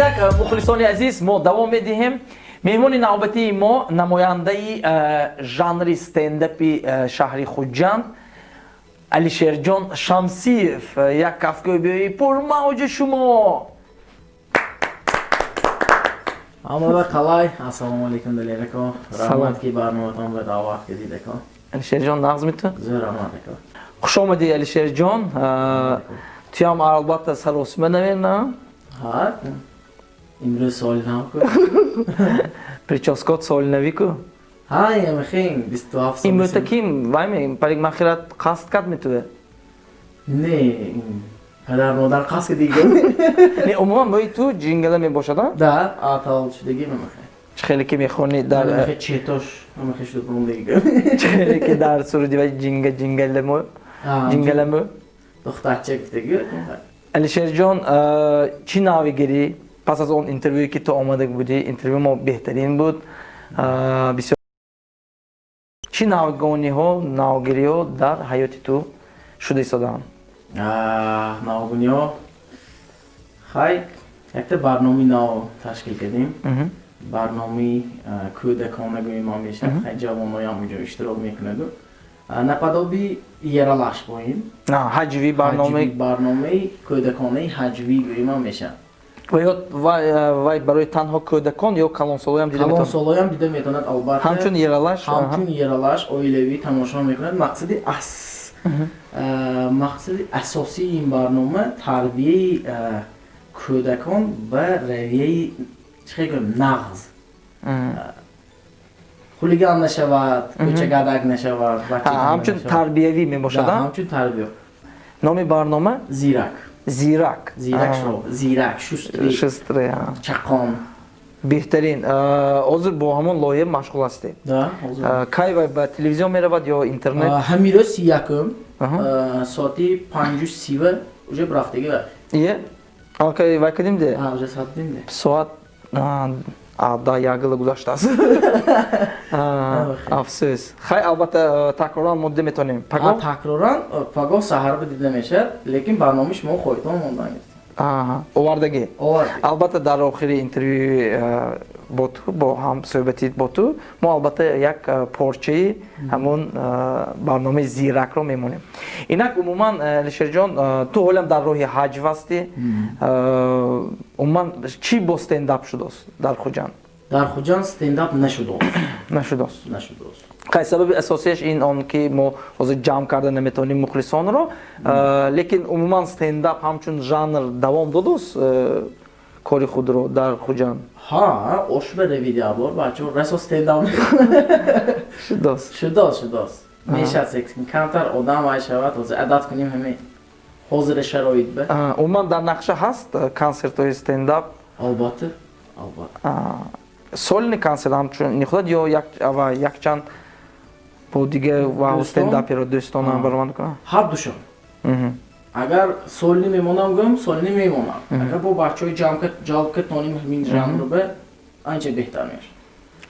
Инак, мухлисони азиз, мо давом медиҳем. Меҳмони навбатии мо намояндаи жанри стендапи шаҳри Хуҷанд, Алишерҷон Шамсиев. Як кафкӯбии пурмавҷи шумо. Ҳамада қалай, ассалому алайкум, Далер ако, раҳмат, ки барноматон ба даъват кардид, ако. Алишерҷон, нағзми ту? Зӯр, раҳмат, ако. Хуш омадӣ, Алишерҷон. Туям албатта саросима навена. Ҳа, имрӯз соли нав ку. Прическа от соли нави ку. Ҳа, ямихин 27 сол. Имрӯза ким вай парикмахерат қасд кард метуве? Не, падар модар қасд кардига. Не, умуман мӯи ту ҷингала мебошад, а? Да, таваллуд шудагӣ мемихе. Чӣ хеле ки мехонӣ дар Мемихе четош мемихе шуд бурундагига. Чӣ хеле ки дар суруди вай ҷинга ҷингаламӯ ҷингаламӯ. Духтарча гуфтагӣ. Алишерҷон, чӣ навигирӣ пас аз он интервюе, ки ту омада будӣ? Интервю мо беҳтарин буд бисёр. Чӣ навгониҳо, навгириҳо дар ҳаёти ту шуда истодаанд? Навгониҳо, хай, якта барномаи нав ташкил кардем, барномаи кӯдакона гӯем ҳам мешавад, хай, ҷавоноям унҷо иштирок мекунаду наподобие Ералаш боем. Ҳаҷвӣ барномаи. Барномаи кӯдаконаи ҳаҷвӣ гӯем ҳам мешавад. Вай барои танҳо кӯдакон ё калонсолоям дида метавонад? Калонсолоям дида метавонад, албатта. Ҳамчун Ералаш? Ҳамчун Ералаш оилавӣ тамошо мекунад. Мақсади асосии ин барнома тарбияи кӯдакон ба равияи, чӣ хел гӯем, нағз, хулиган нашавад, кӯчагардак нашавад. Ҳамчун тарбиявӣ мебошад? Ҳамчун тарбия. Номи барнома? Зирак. Зирак. Зирак шоу, зирак, шустрый. Шустрый. Чақон. Беҳтарин. Ҳозир бо ҳамон лоиҳа машғул ҳастед? Да, ҳозир. Кай вай ба телевизион меравад ё интернет? Ҳамин рӯз 31-ум, соати 5:30 уже рафтагӣ вай. Ие, аллакай вай кардим де. Уже саддим де. Соат да ягила гузаштааст, афсӯс. Хай, албатта, такроран мо дида метавонем пагоҳ? Такроран пагоҳ саҳар дида мешавад, лекин барномаи шумо хоҳитон мондан. Овардагӣ, албатта, дар охири интервюи бо ту, бо ҳам суҳбати бо ту, мо албатта як порчаи ҳамон барномаи Зиракро мемонем. Инак, умуман, Алишерҷон, ту ҳолам дар роҳи ҳаҷв ҳастӣ. Умуман, чӣ бо стендап шудост дар Хуҷанд? Дар Хуҷанд стендап нашудост. Нашудост? Нашудост. Хай, сабаби асосияш ин он ки мо ҳозир ҷамъ карда наметавонем мухлисонро, лекин умуман стендап ҳамчун жанр давом додост кори худро дар Хуҷанд? Ҳа, ошба равидиабор бачаҳо расо стендап. Шудост? Шудост, шудост, мешад. Камтар одам вай шавад, ҳозир адат кунем ҳаме ҳозира шароит ба. Умуман, дар нақша ҳаст консертҳои стендап? Албатта, албатта. Сольный консерт ҳамчун нихудат ё якчанд бо дигар ва стендаперо, дӯстонам баромад кунам? Ҳар душон. Агар сольный мемонам, гӯям, сольный мемонам, агар бо бачаҳои ҷалб катоним, ҳамин жанрро ба анча беҳтар мешавад.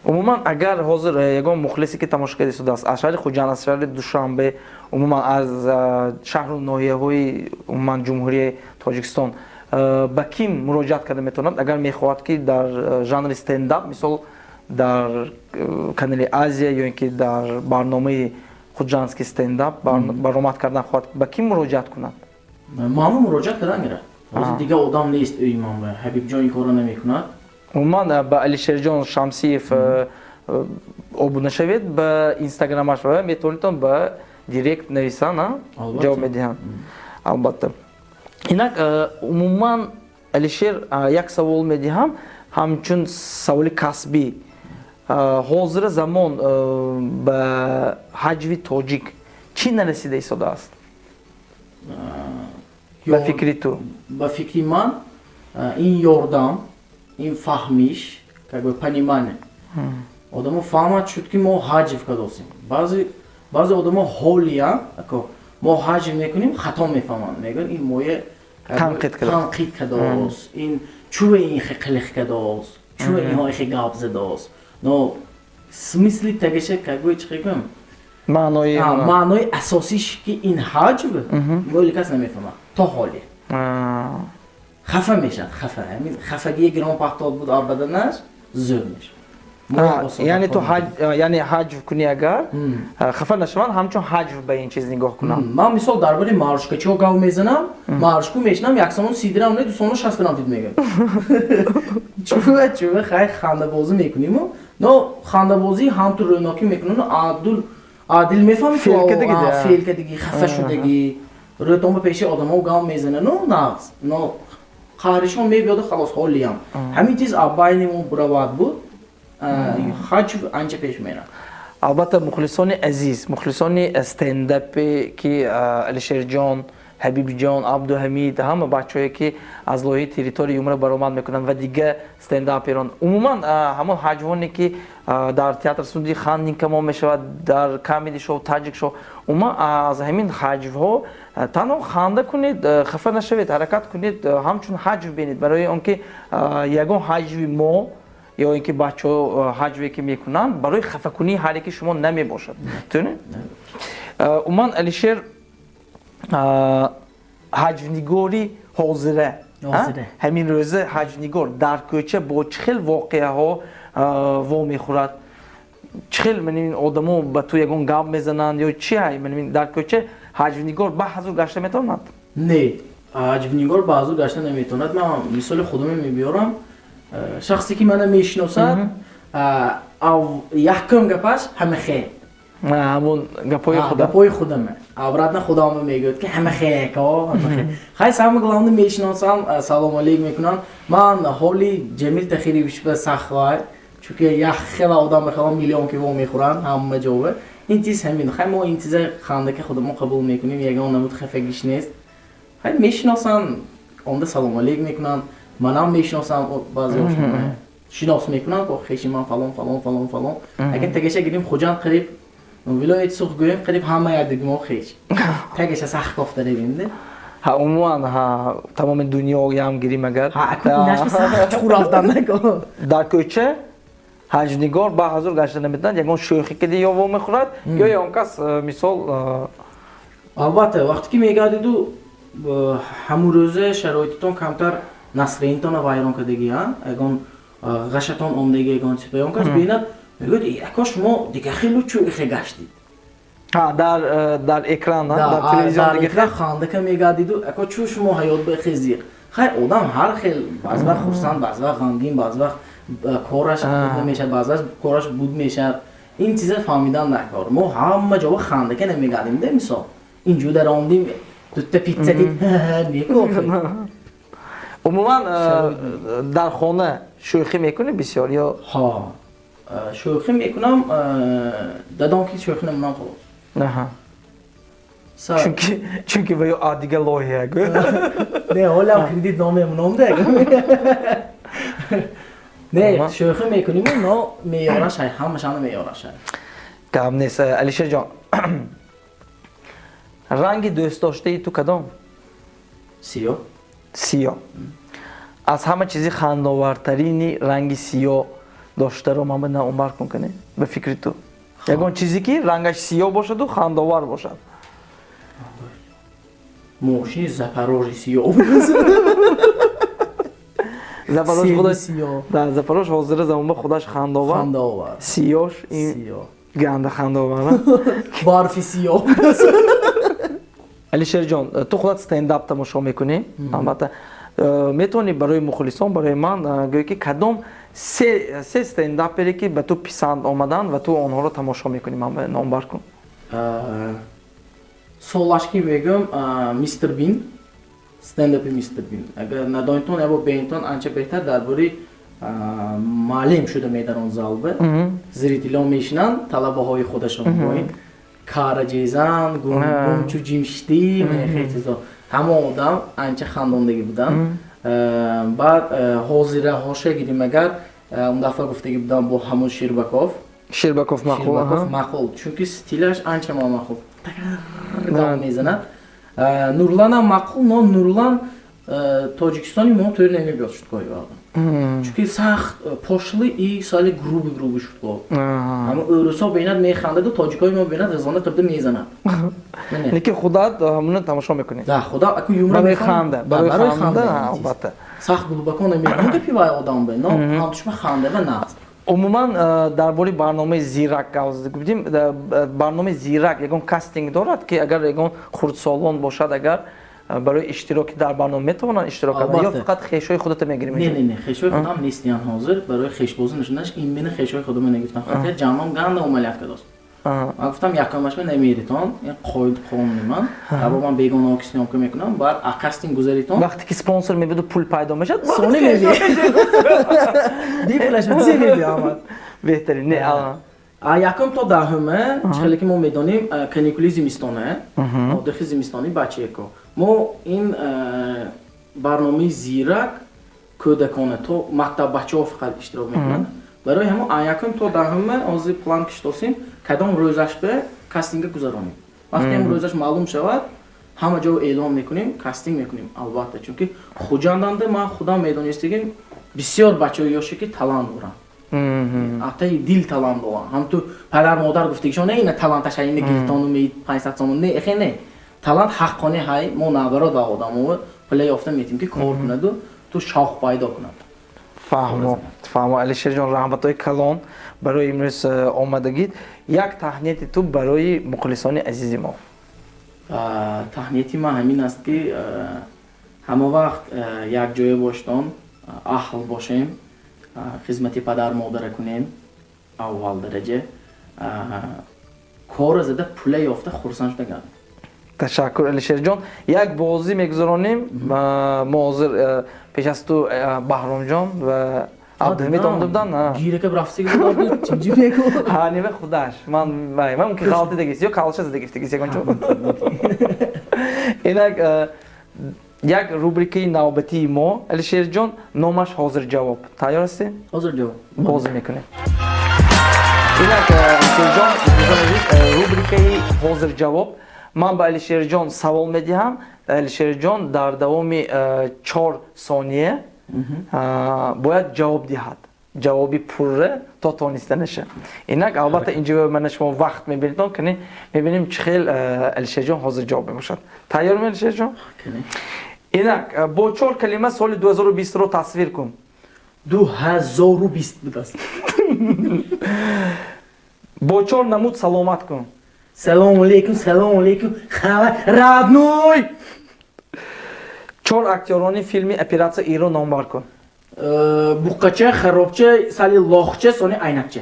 Умуман, агар ҳозир ягон мухлисе, ки тамошо карда истодааст, аз шаҳри Хуҷанд, аз шаҳри Душанбе, умуман аз шаҳру ноҳияҳои умуман Ҷумҳурии Тоҷикистон, ба ким муроҷиат карда метавонад, агар мехоҳад, ки дар жанри стендап, мисол, дар канали Азия ё ин ки дар барномаи хуҷандский стендап баромад кардан хоҳад, ба ким муроҷиат кунад? Ману муроҷиат кардан гирад, ҳозир дигар одам нест ӯи ман, ба Ҳабибҷон ин корро намекунад. Умуман, ба Алишерҷон Шамсиев обуна шавед ба инстаграмаш ва метавонедтон ба директ нависан, ҷавоб медиҳанд, албатта. Инак, умуман, Алишер, як савол медиҳам ҳамчун саволи касбӣ: ҳозира замон ба ҳаҷви тоҷик чӣ нарасида истодааст, ба фикри ту? Ба фикри ман, ин ёрдам, ин фаҳмиш, как бы понимание. Одамо фаҳмад шуд, ки мо ҳаҷв кадосем. Баъзе одамо ҳолиян, мо ҳаҷв мекунем, хато мефаҳманд, мегӯянд, ин моя танқид кадост, ин чӯе, ин хе қилиқ кадост, чӯе инҳо ихе гап задост. Но смысл и тагаша, как бы, чӣ гӯям, маънои. Маънои асосиш, ки ин ҳаҷв, моли кас намефаҳмад то ҳоле. Хафа мешавад, хафа. Ҳамин хафагие гирон пахтод буд баданаш, зӯр мешавад. Яъне ту, яъне ҳаҷв кунӣ, агар хафа нашаванд, ҳамчун ҳаҷв ба ин чиз нигоҳ кунанд. Ман, мисол, дар бораи маршрутка чиҳо гап мезанам, маршрутку мешинам, 1 сомон 30 дирам не, 2 сомон 60 дирам дид мегӯяд. Чува чува, хай, хандабозӣ мекуниму, но хандабозӣ ҳам ту рӯйнокӣ мекунану адул адил мефаҳми, феъл кардагӣ, хафа шудагӣ, рӯтон ба пеши одамо гап мезанану нағз, но қаҳришон мебиёду халос, ҳолиям ҳамин чиз байни мо буравад буд, ҳаҷв анча пеш меравад. Албатта, мухлисони азиз, мухлисони стендапе ки Алишерҷон, Ҳабибҷон, Абдуҳамид, ҳама бачаҳое ки аз лоҳаи «Территория юмора» баромад мекунанд ва дигар стендаперон, умуман ҳамон ҳаҷвоне ки дар театр студии Хандинкамон мешавад, дар Камеди шоу, Таҷик шоу, умуман аз ҳамин ҳаҷвҳо танҳо ханда кунед, хафа нашавед, ҳаракат кунед, ҳамчун ҳаҷв бинед, барои он ки ягон ҳаҷви мо ё ин ки бачаҳо ҳаҷве ки мекунанд, барои хафакунии ҳар яки шумо намебошад. Умуман, Алишер, ҳаҷвнигори ҳозира, ҳамин рӯза ҳаҷвнигор дар кӯча бо чӣ хел воқеаҳо вомехӯрад? Чӣ хел одамо ба ту ягон гап мезананд ё чи? Дар кӯча ҳаҷвнигор ба ҳазур гашта метавонад? Не, ҳаҷвнигор ба ҳазур гашта наметавонад. Ман мисоли худаме мебиёрам. Шахсе ки мана мешиносад, якум гапаш ҳамахе. Ҳамон гапҳои худа. Гапҳои худаме обратно худама мегӯяд, ки ҳамахе, ҳамахе. Хай, самое главное, мешиносам, салому алейк мекунам. Ман ҳоли Ҷамил Тахирович ба сахвай, чунки як хела одам мехоҳам, миллион ки во мехӯранд ҳама ҷове. Ин чиз ҳамин. Хай, мо ин чиза хандаки худамо қабул мекунем, ягон намуд хафагиш нест. Хай, мешиносанд, омда салому алейк мекунанд, манам мешиносам, баъзеҳошон шинос мекунанд, хеши ман фалон, фалон, фалон, фалон. Агар тагаша гирим, Хуҷанд, қариб вилояти Суғд гӯем, қариб ҳама якдиги хеш, тагаша сахт кофта ревимде. Ҳа, умуман, ҳа, тамоми дунёям гирим агар. Дар кӯча ҳаҷвнигор ба ҳазур гашта наметавонад, ягон шӯхӣ киди ё вомехӯрад, ё ягон кас, мисол. Албатта, вақте ки мегардиду, ҳамун рӯза шароититон камтар, настроение тонро вайрон кардагӣ, ягон ғашатон омдаги, ягон чиз, ягон кас бинад, мегӯяд: «Яко, шумо дига хелу чӯ ихе гаштид». Дар экран, дар телевизион. Дига хандака мегардиду, яко, чӯ шумо ҳаёт ба ихе зиқ. Хай, одам ҳар хел: баъз вақт хурсанд, баъз вақт ғамгин, баъз вақт кораш буд намешавад, баъз вақт кораш буд мешавад. Ин чиза фаҳмидан накор. Мо ҳама ҷо хандака намегардем де. Мисол, инҷо даромдим, дута питса дид, неко. Умуман, дар хона шӯхӣ мекунӣ бисёр ё? Ҳа, шӯхӣ мекунам. Дадом ки шӯхӣ намунам, холос. Чунки ва ё дига лоҳия. Не, ҳолам кредит номемунам де. Не, шӯхӣ мекунем, но меёрашай, ҳамашана меёрашай. Гап нест. Алишерҷон, ранги дӯстдоштаи ту кадом? Сиёҳ. Сиёҳ. Аз ҳама чизи хандовартарини ранги сиёҳ доштаро ман ба наумбар кун, кане, ба фикри ту, ягон чизе ки рангаш сиёҳ бошаду хандовар бошад. Мошини Запорожи сиёҳ. Запорож. Сели. Худаш. Сиёҳ. Да, Запорож ҳозира замонба худаш хандовар. Хандовар. Сиёш ин сиёҳ. Ганда хандовар. Барфи сиёҳ. Алишерҷон, ту худат стендап тамошо мекунӣ, албатта. Метавонӣ барои мухлисон, барои ман гӯӣ, ки кадом се стендапере ки ба ту писанд омаданд ва ту онҳоро тамошо мекунӣ, ман ба номбар кун. Солашки мегӯям, Мистер Бин, стендапи Мистер Бин. Агар надонитон, ябо беинтон анча беҳтар. Дар бораи маълим шуда медарон залба, зритель он мешинанд, талабаҳои худашон бо ин кара ҷезан, гумчу ҷимшитӣ, хел чизо. Ҳамон одам анча хандондагӣ буданд. Баъд ҳозира ҳоша гирим агар, он дафъа гуфтагӣ будам, бо ҳамон Ширбаков. Ширбаков маъқул. Ширбаков маъқул, чунки стилаш анча ма маъқул, гап мезанад. Нурланам маъқул, но Нурлан Тоҷикистони мо тӯр намебиёд шуткои одам, чунки сахт пошлый и сали грубый, грубый шутко. Ҳама ӯрусҳо бинад, механдаду, тоҷикои мо бинад, ғизона қибда мезанад. Лекин худат ҳамуна тамошо мекунӣ. Да, худам аку юмора барои ханда, барои ханда, албатта. Сахт глубоко намедонам гапи вай одам бе, но ҳамтушма ханда ва нағз. Умуман, дар бораи барномаи «Зирак» гап гуфтем. Барномаи «Зирак» ягон кастинг дорад, ки агар ягон хурдсолон бошад, агар барои иштироки дар барнома метавонанд иштирок кардан, ё фақат хешои худата мегирем? Не, не, не, хешои худам нестиян. Ҳозир барои хешбозӣ нишонаш именно хешои худама нагирифтам, хотя ҷамъам ганда умалият кардост. Ман гуфтам, якумашма намеритон, ин қоид, қонуни ман. Або ман бегонаҳо ки съёмка мекунам, баъд а кастинг гузаритон. Вақте ки спонсор мебиду, пул пайдо мешавад. Сони меби бепулаш зе меби омад. Беҳтарин, не. А якум то даҳума, хеле ки мо медонем, каникули зимистона, отдыхи зимистони бачаеко. Мо ин барномаи «Зирак» кӯдакона то мактаббачаҳо фақат иштирок мекунанд. Барои ҳамон а якум то даҳума ҳозир план киштосем, кадом рӯзаш бе кастинга гузаронем. Вақте ҳам рӯзаш маълум шавад, ҳама ҷо эълон мекунем, кастинг мекунем, албатта, чунки Хуҷанданда ман худам медонистагим, бисёр бачаҳои ёше ки талант доранд, атаи дил талант доранд. Ҳамту падар модар гуфтагишон, не, ина таланташа, ина гирифтону 500 сомон, не, эхе не, талант ҳаққони ҳай. Мо наоборот ба одамо пула ёфта метем, ки кор кунаду ту шавқ пайдо кунад. Фаҳмо, фаҳмо. Алишерҷон, раҳматҳои калон барои имрӯз омадагит. Як таҳнияти ту барои мухлисони азизи мо. Таҳнияти ман ҳамин аст, ки ҳама вақт якҷоя боштон, аҳл бошем, хизмати падар модара кунем, аввал дараҷа корро зада, пула ёфта, хурсанд шуда гардем. Ташаккур, Алишерҷон. Як бозӣ мегузаронем мо ҳозир. Пеш аз ту Баҳромҷон ва Абдуҳамид омада буданд. Гирака рафтиги. Ҳа, нева худаш ман мумкин ғалтидагист ё калша задагифтагист ягон ҷо. Инак, як рубрикаи навбатии мо, Алишерҷон, номаш «Ҳозирҷавоб». Тайёр ҳастем? Ҳозирҷавоб. Бозӣ мекунем. Инак, Алишерҷон, рубрикаи «Ҳозирҷавоб». Ман ба Алишерҷон савол медиҳам, Алишерҷон дар давоми 4 сония бояд ҷавоб диҳад, ҷавоби пурра то тонистанаша. Инак, албатта, инҷо мана шумо вақт мебинедон, кани мебинем, чӣ хел Алишерҷон ҳозир ҷавоб мебошад. Тайёрми, Алишерҷон? Инак, бо чор калима соли 2020-ро тасвир кун. 2020 будааст. Бо чор намуд саломат кун. Салому алейкум, салому алейкум, родной. Чор актёрони филми «Операция И»-ро номбар кун. Буққача, харобча, сали лохча, сони айнакча.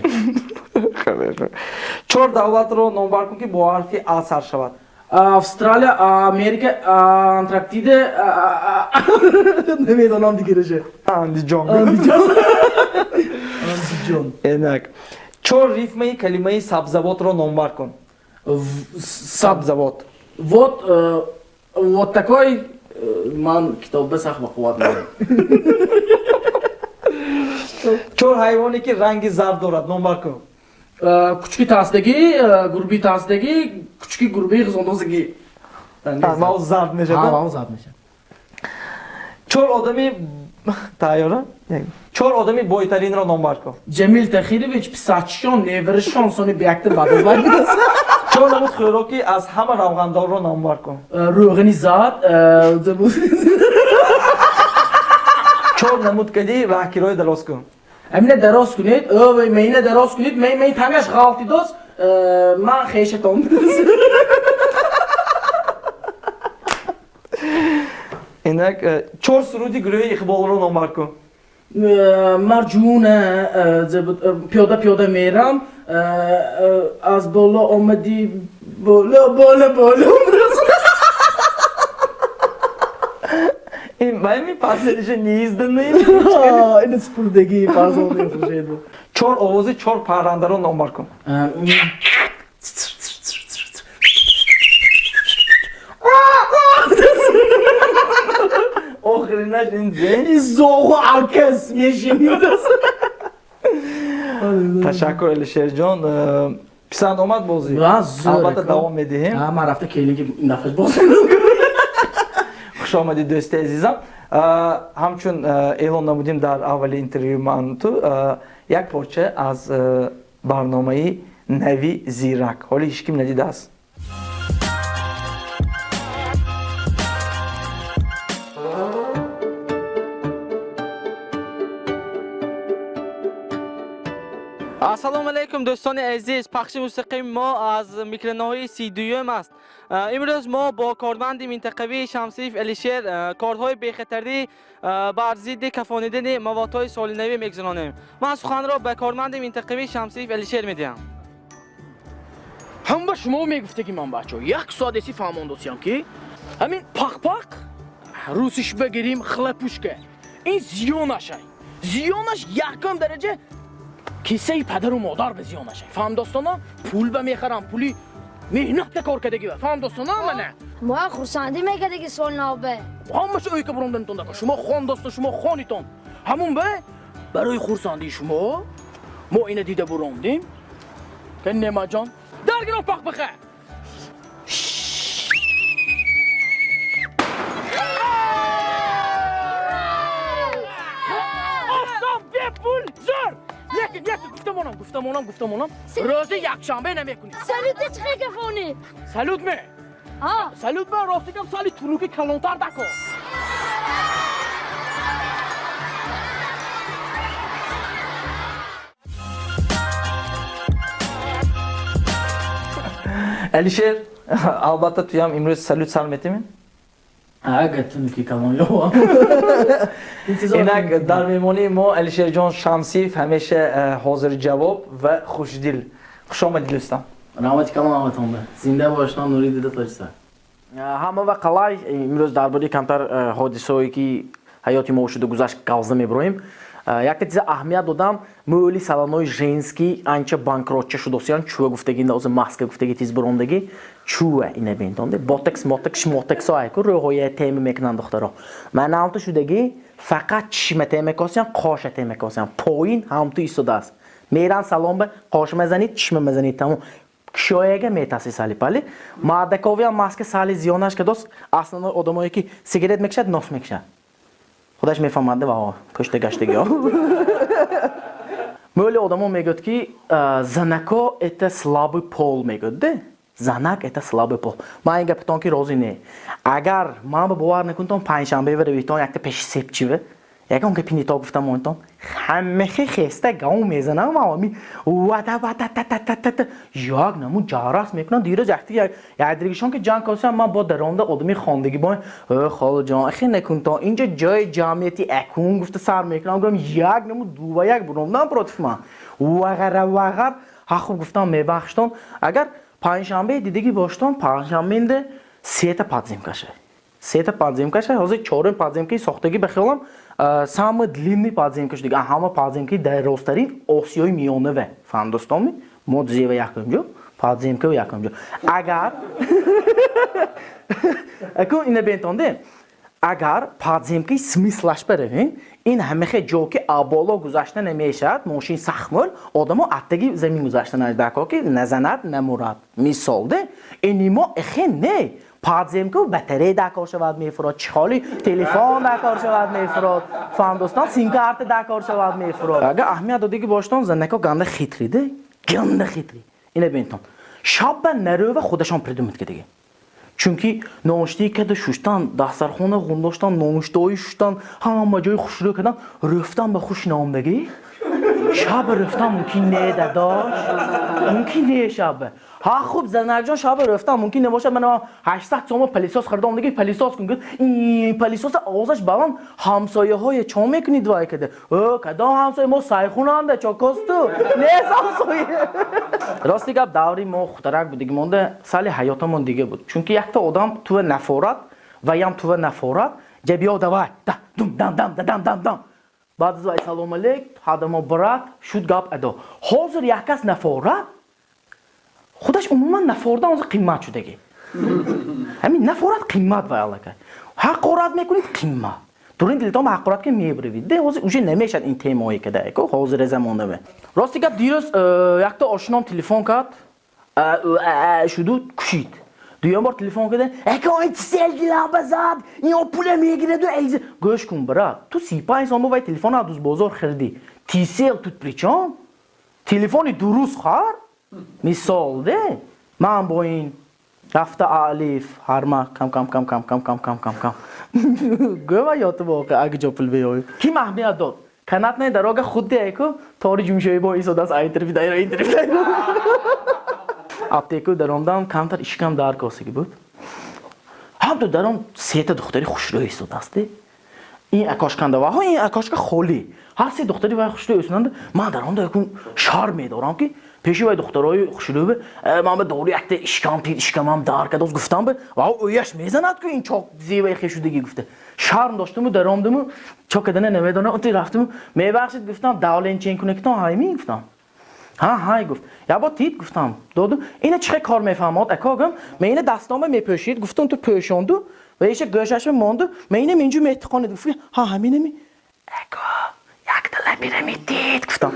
Чор давлатро номбар кун, ки бо ҳарфи А сар шавад. Австралия, Америка, Антарктида, намедонам дигараша. Андиҷон. Андиҷон. Инак, чор рифмаи калимаи сабзавотро номбар кун. Сабзавот. Вот вот такой ман китобба сахт бақувват надорам. Чор ҳайвоне, ки ранги зард дорад, номбар кун. Кучки тасдагӣ, гурби тасдагӣ, кучки гурбаи ғизондозагӣ. Ва зард мешавад. Зард мешавад. Чор одами тайёра, чор одами бойтаринро номбар кун. Ҷамил Тахирович, писачшон, неваришон, сони биякта бадозбай. Чор намуд хӯроки аз ҳама равғандорро номбар кун. Рӯғани зад. Чор намуд кади раҳкирои дароз кун. Амина дароз кунед, мейна дароз кунед, мей тангаш ғалтидоз, ман хешатон. Инак, чор суруди гурӯҳи Иқболро номбар кун. Марҷуна, пиёда пиёда мерам, аз боло омадӣ, боло боло боло. Ин пасиша неизданный. Ин спурдагӣ фарзони Хуршед. Чор овози чор паррандаро номбар кун. Охиринаш ин зен. Зоғу акас мешинӣ. Ташаккур, Алишерҷон. Писанд омад бозӣ? Албатта, давом медиҳем. Ман рафта келинги нафас боз. Хуш омадӣ, дӯсти азизам. Ҳамчун эълон намудем дар аввали интервюи ман ту, як порча аз барномаи нави «Зирак», ҳоле ҳеҷ ким надидааст. Алайкум, дӯстони азиз. Пахши мустақими мо аз микроноҳияи 32-юм аст. Имрӯз мо бо корманди минтақавии Шамсиев Алишер корҳои бехатарӣ бар зидди кафонидани маводҳои солинавӣ мегузаронем. Ман суханро ба корманди минтақавии Шамсиев Алишер медиҳам. Ҳам ба шумо мегуфтаги, ман, бачаҳо, як соат эси фаҳмондосиям, ки ҳамин пақпақ, русиш бигирим, хлопушка, ин зиёнашай. Зиёнаш якум дараҷа кисаи падару модар ба зиёнашай, фаҳмдостона. Пул ба мехарам, пули меҳнатка кор кардагӣ ба, фаҳмдостона, мана. Мо хурсандӣ мекардаги сол навбе. Ҳамаша ӯйка буромданитон дака. Шумо хон, досто, шумо хонитон. Ҳамун ба барои хурсандии шумо мо ина дида буромдем, ка Немаҷон даргиро пахпаха. Осон, бепул, зӯр. Лекин лекин гуфтамонам, гуфтамонам, гуфтамонам, рӯзи якшанбе намекунӣ. Салюте чӣ кафонӣ? Салют ме? Ҳа. Салют ме, рости гап, сали туруки калонтар дако. Алишер, албатта, туям имрӯз салют сар метемӣ? Агар тунуки калон ёвам. Инак, дар меҳмонии мо Алишерҷон Шамсиев, ҳамеша ҳозирҷавоб ва хушдил. Хушомадед, дӯстам. Раҳмати калон ҳаматон. Зинда бошнон, нури дида тоҷиса. Ҳама ва қалай. Имрӯз дар бораи камтар ҳодисаое, ки ҳаёти мо шуда гузашт, гавза мебироем. Якта чиза аҳамият додам: мӯли салонои женский анча банкротча шудосиян. Чӯа гуфтаги, оза маска гуфтаги, тиз бурондагӣ чӯа, ина бентонде, ботекс, мотекс, шмотексо айку рӯҳоя тема мекунанд духтаро. Ман ҳамту шудагӣ, фақат чишма тема косиян, қоша тема косиян, поин ҳамту истодааст. Меран салон ба, қош мазанид, чишма мазанид, тамом. Кишояга метаси сали пали мардаковиам маска сали зиёнаш кадос. Основной одамое, ки сигарет мекашад, нос мекашад, худаш мефаҳмад ва пушта гаштагиҳо. Мӯли одамо мегӯяд, ки занако это слабый пол, мегӯяд де, занак это слабый пол. Ман ин гапатон ки розӣ не. Агар ман ба бовар накунтон, панҷшанбе равитон, якта пеши сепчиве ягон гапи нито гуфтам, монтон, ҳамахи хеста гав мезанам, ами вада вада та та та та та, як наму ҷарас мекунам. Дирӯз якти якдиргишон ки ҷанг косиам, ман бо даронда одами хондагӣ бо холаҷон, ахи накунтон, инҷа ҷои ҷамъияти акун гуфта сар мекунам. Гӯям, як наму дува як буромдам против ман, вағара вағар. Ҳа, хуб, гуфтам, мебахштон. Агар панҷшанбе дидагӣ боштон, панҷшанбеинде сета подземкаша, сета подземкаша. Ҳозир чорум подземкаи сохтагӣ. Ба хиёлам, самый длинный подземка шуд, ҳама подземкаи дарозтарин Осиёи Миёнаве, фаҳмдостоми. Мо зева якумҷо, подземка якумҷо. Агар акун ина бентонде, агар подземкаи смыслаш баравем, ин ҳамахе ҷо, ки аболо гузашта намешавад мошин сахмӯл, одамо аттаги замин гузашта надако, ки назанад, намурад, мисол де. Ини мо эхе не, подземка батарея дакор шавад мефурод, чихоли телефон дакор шавад мефурод, фаҳмдостон, симкарта дакор шавад мефурод. Агар аҳамият додагӣ боштон, занако ганда хитрый де, ганда хитрый. Ина бентон, шабба нарӯва худашон придумать кардагӣ, чунки ноштии када шуштан, дастархона ғундоштан, нонуштоӣ шуштан, ҳама ҷои хушрӯ кардан, рӯфтан ба хуш наомдагӣ. Шаба рӯфтан мумкин не, дадош, мумкин не шаба. Ҳа, хуб, занакҷон, шаба рӯфтан мумкин набошад. Ман 800 сома пылесос харида омдагӣ, пылесос кун гуфт. Пылесоса овозаш баланд, ҳамсояҳое чо мекунид вай када? Ө, кадом ҳамсоя? Мо сайхунанда чокосту нест ҳамсоя. Рости гап, даври мо хутарак будиги монда, сали ҳаётамон дига буд, чунки якта одам тува нафорат, ваям тува нафорат, ҷабиё, давай да дум дам дам да дам дам дам, баъд аз вай салом алейк, ҳадамо брат шуд, гап адо. Ҳозир як кас нафорат, худаш умуман нафордан ҳозир қимат шудагӣ. Ҳамин нафорат қимат, вай аллакай ҳақорат мекунед, қимат. Дурин дилтон ҳақорат ки мебиравид де, ҳозир уже намешад ин темаое кадако ҳозире замонаве. Рости гап, дирӯз якта ошином телефон кард, шуду кушид. Дуюм бор телефон карда: «Ака, ин сел дилам зад, ино пула мегираду». Гӯш кун, брат, ту 35 сом вай телефон аз бозор хирдӣ, Тисел тут при чём? Телефони дуруст хар, мисол де. Ман бо ин рафта алиф ҳарма кам кам кам кам кам кам кам кам кам гӯва, ёту воқеъ, ага ҷо пул биёй. Ким аҳамият дод? Канатная дорога худди айку тори ҷумшои бо исодааст, ай тарафи дайра, ин тарафи дайра. Аптеку даромдам, камтар ишкам дар косагӣ буд. Ҳамту даром, сета духтари хушрӯй истодааст. Ин окошканда ваҳо, ин окошка холӣ. Ҳар се духтари вай хушрӯй истоданд. Ман даромда якун шарм медорам, ки пеши вай духтарои хушрӯй ман ба дору якта ишкам пид, ишкамам дар кадоз гуфтам, ба ва ӯяш мезанад, ку ин чок зеваи хешудагӣ гуфта. Шарм доштаму даромдаму чо кадана намедонам, унти рафтаму мебахшид гуфтам, давлен чен кунекитон ҳайми гуфтам. Ҳа, ҳай гуфт. Я бо тит гуфтам. Доду ина чӣ кор мефаҳмод ака гум, ме ина дастома мепӯшид гуфтам, ту пӯшонду ва иша гӯшашма монду, ме ина минҷу метиқонид гуфт. Ҳа, ҳаминами ака, якта лабира метид гуфтам.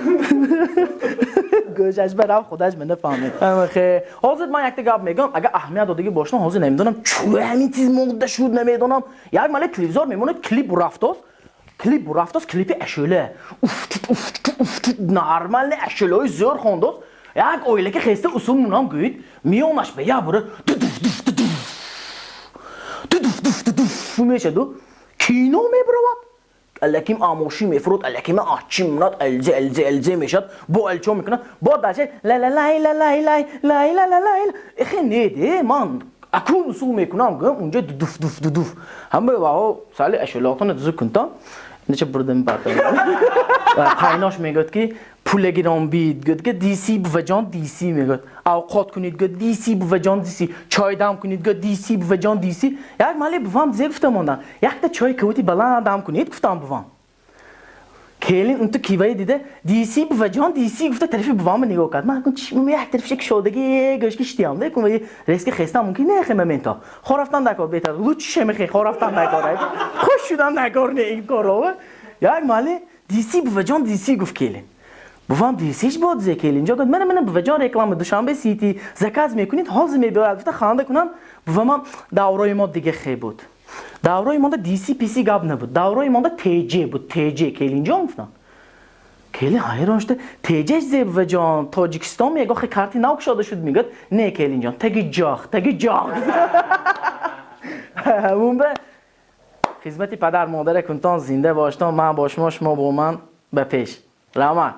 Гӯшашба рафт, худаш ма нафаҳмид. Хе, ҳозир ман якта гап мегӯям, агар аҳамият додагӣ бошам, ҳозир намедонам чӯ ҳамин чиз монда шуд, намедонам. Як мале телевизор мемонад, клип бурафтост, клип бурафтост, клипи ашӯла. Уф уф уф, нормальный ашӯлаҳои зӯр хондост. Як оила ки хеста усул мунам гӯид, миёнаш ба як бура дудуф дуф дудуф дудуф дуф дудуф мешаду кино мебуравад. Алаким амоши мефурод, алакима ачи мунад, алзе алзе алзе мешад, бо алчо мекунад, бо даше ла ла лай ла лай лай лай ла ла лай. Эхе не де, ман акун усул мекунам, гӯям, унҷа дудуф дуф дудуф. Ҳама ваҳо сали ашӯлотона дузу кунтон. Неча бурдам бартам. Қайнош мегӯяд, ки пуле гирон бид, гӯяд, ки диси буваҷон диси мегӯяд. Авқот кунед, гӯяд, диси буваҷон диси, чой дам кунед, гӯяд, диси буваҷон диси. Як мале бувам зе гуфта мондам. Якта чой кавути баланд дам кунед гуфтам бувам. Келин унту киваи дида, диси буваҷон диси гуфта тарафи бувама нигоҳ кард. Ман чӣ як тарафша кушодагӣ гӯшки шитиям де, кун резки хестам мумкин не хе момента. Хор рафтан дакор беҳтар. Лучше шемехе хор рафтан дакор. Хуш шудан дакор не ин корро. Як мале диси буваҷон диси гуфт келин. Бувам дисиш бод зе келин. Ҷо гуфт, мана мана буваҷон реклама Душанбе Сити заказ мекунед, ҳозир мебиёяд гуфта ханда кунам. Бувамам даврои мо диге хе буд. Даврои монда диси писи гап набуд. Даврои монда ТЖ буд. ТЖ келинҷон гуфтам. Келин ҳайрон шуда, ТЖш зе буваҷон, Тоҷикистон мега, хе карти нав кушода шуд мегӯяд. Не келинҷон, таги ҷох, таги ҷох. Ҳамун ба хизмати падар модаре кунтон, зинда боштон, ман бо шумо, шумо бо ман, ба пеш. Раҳмат.